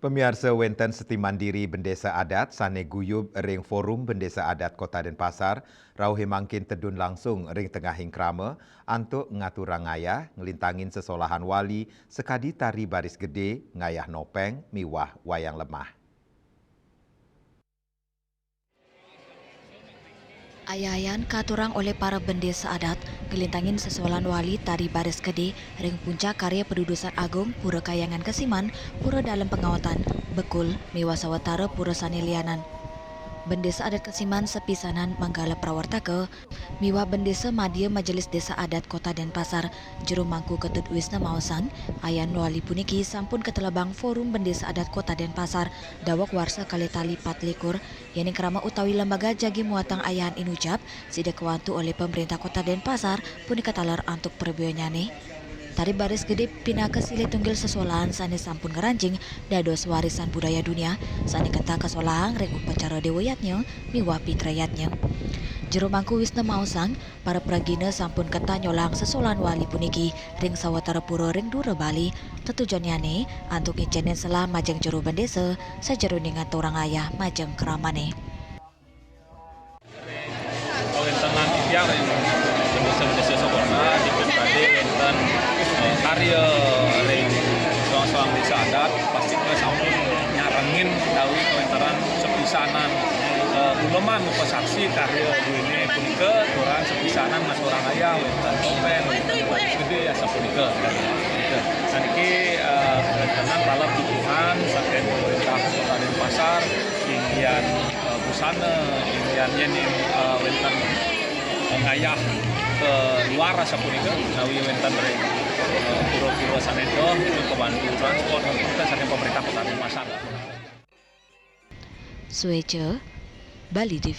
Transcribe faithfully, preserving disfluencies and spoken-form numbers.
Pamiarsa, wénten setiman diri bendésa adat sané guyub ring Forum Bendésa Adat Kota Denpasar, rauhé mangkin tedun langsung ring tengahing krama antuk ngaturang ngayah, nglintangin sesolahan wali sakadi tari baris gedé, ngayah nopéng, miwah wayang lemah. Ayah-ayahan katurang olih para bendésa adat, nglintangin sesolahan wali tari baris gedé ring puncak karya padudusan agung Pura Kahyangan Kesiman, Pura Dalem Pangaotan, Bekul, miwah sawatara pura sané lianan. Bendésa adat Kesiman sapisanan manggala prawartaka, miwah bendésa madya Majelis Désa Adat Kota Denpasar, Jero Mangku Ketut Wisna maosang, ayah-ayahan wali puniki sampun katelebang Forum Bendésa Adat Kota Denpasar, daweg warsa kalih tali patlikur, yéning krama utawi lembaga jagi muatang ayahan inucap, sida kawantu olih Pamréntah Kota Denpasar, punika taler antuk prabéanyané. Tari baris gedé pinaka silih tunggil sesolahan sané sampun ngranjing dados warisan budaya dunia, sané ketah kasolahang ring upacara Déwa Yadnya miwah Pitra Yadnya. Jero Mangku Wisna maosang, para pragina sampun ketah nyolahang sesolahan wali puniki ring sawatara pura ring dura Bali, tetujonyané antuk ngicénin selah majeng jero bendésa, sajeroning ngaturang ayah majeng kramané. Kawéntenan titiang ring bendésa-bendésa sakola, dipun badé wénten, eh, karya ring soang-soang désa adat, pastika sampun nyarengin utawi kawéntenan sapisanan, eh, uleman upasaksi karya duéné punika, tur sapisanan ngaturang ayah, wénten topéng, wénten baris gedé, asapunika. Saniki, eh, kawéntenan taler dukungan saking Pamréntah Kota Denpasar, inggihan, eh, busana, inggihan yéning, eh, wénten, eh, ngayah ka luar asapunika, menawi wénten ring, eh, pura-pura sané doh, itu kabantu transport, wénten saking Pamréntah Kota Denpasar. Suéca, Bali T V.